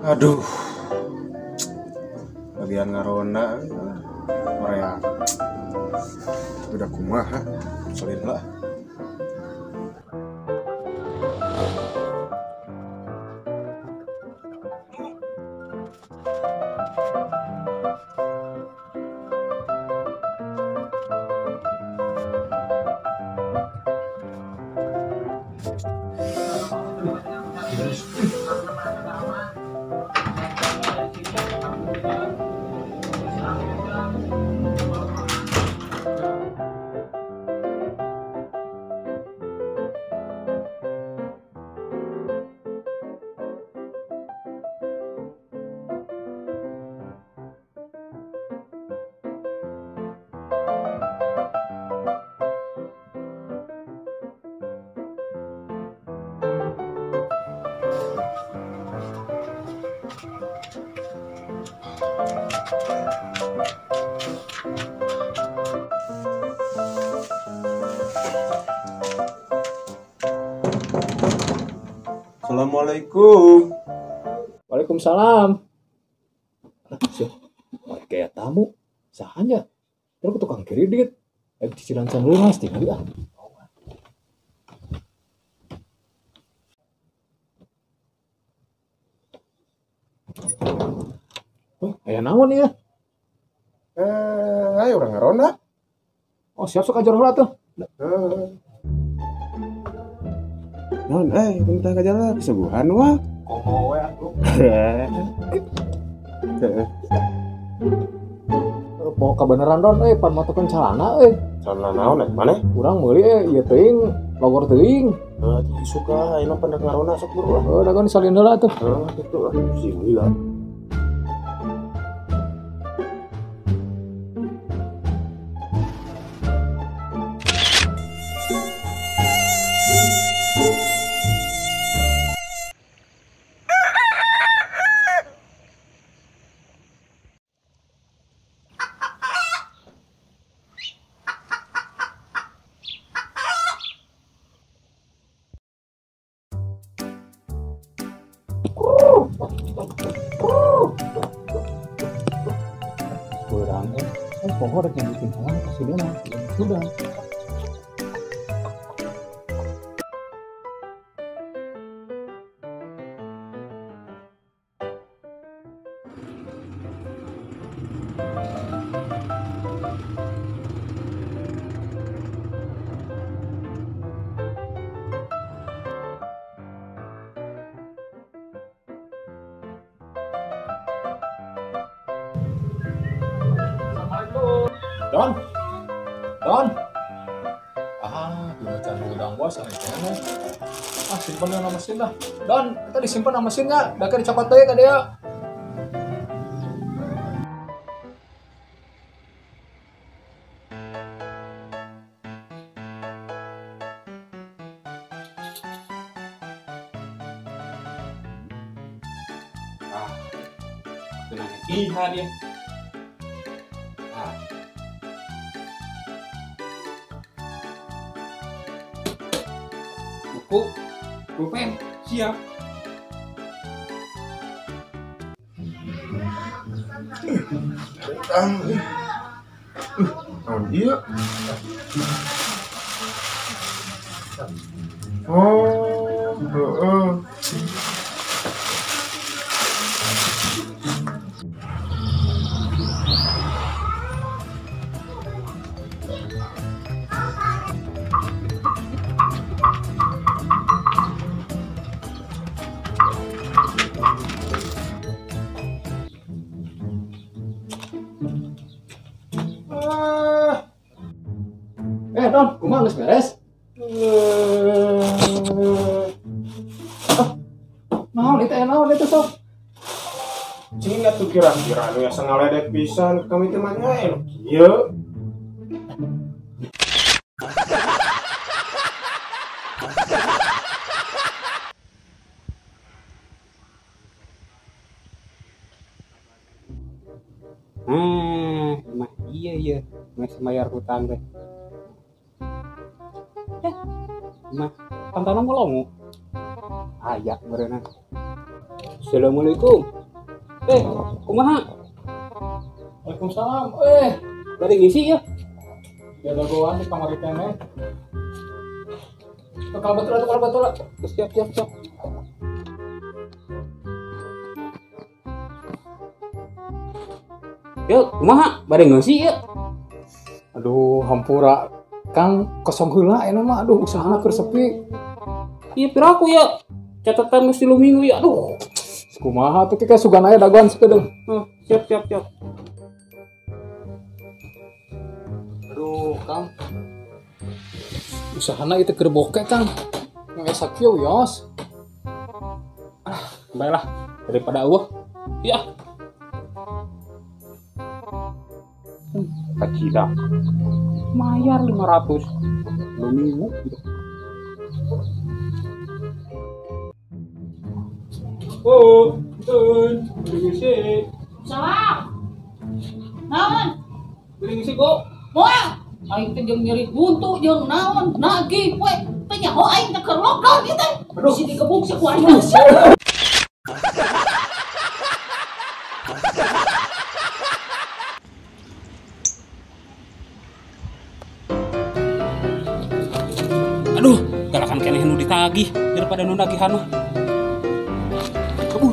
Aduh. Bagian ngaronda Korea. Udah kumaha? Solid lah. Assalamualaikum. Waalaikumsalam. Kayak tamu, sahanya. Terus ke tukang kredit. Cicilan can lunas tinggal ah. Oh, aya naon ieu? Ayo urang ngaronda. Oh, siap sok ajar heula tuh. Naon bentar ka jalan kesuguhan wah. Komo we atuh. Po kabeneran don pan motokeun calana euy. Calana naon maneh? Urang meuli ieu teuing, logor teuing. Heuh, suka ayeuna pan ngaronda sok buru lah. Heuh, dagoan salin heula atuh. Heuh, kitu lah. Sing heula. Kurang pokoknya yang bikin salah pasti dia mah sudah. Don, Don, ah, can udang bos, aneh. Ah, simpen sama mesin dah. Don, kita disimpan sama mesin nggak? Dah dicopot deh ka dia. Ah, tenang iya dia. Ah. Buku, pulpen, siap. Iya. Oh, heeh. Don, kumaha geus beres? Naon itu naon itu sok? Cing atuh kira-kira nu asa ngaledek pisan kami teh mah nya kieu. Mah iya masih bayar hutang teh. Mah pantana molongo. Aya meureunna. Assalamualaikum. Kumaha? Waalaikumsalam. Bari ngisi ya. Ya dagoan di kamar keneh. Kalau betul. Siap. Yuk, kumaha? Bari ngisi ya. Aduh, hampura. Kang kosong heula eta mah, aduh usahana keur sepi. Iya piraku ya. Catatan geus 3 minggu ya. Aduh. Kumaha tuh kayak sugan aya dagoan sakedeung. Siap. Aduh, Kang. Usahana itu keur boke, Kang. Nggak sakieu yos. Ah, baiklah daripada eueuh. Ya. Kacida. Mayar 500. 2 minggu gitu. Oh, betul. Beli ngisi. Salam. Naon? Beli ngisi kok. Moal. Aing teh jeung nyeri buntu jeung naon nagih we. Teh nyaho aing teh keur lockdown ieu teh. Bisi dikebuk ku aing. Aduh, galakan keneh nu ditagih daripada nu nagihan mah. Kabur.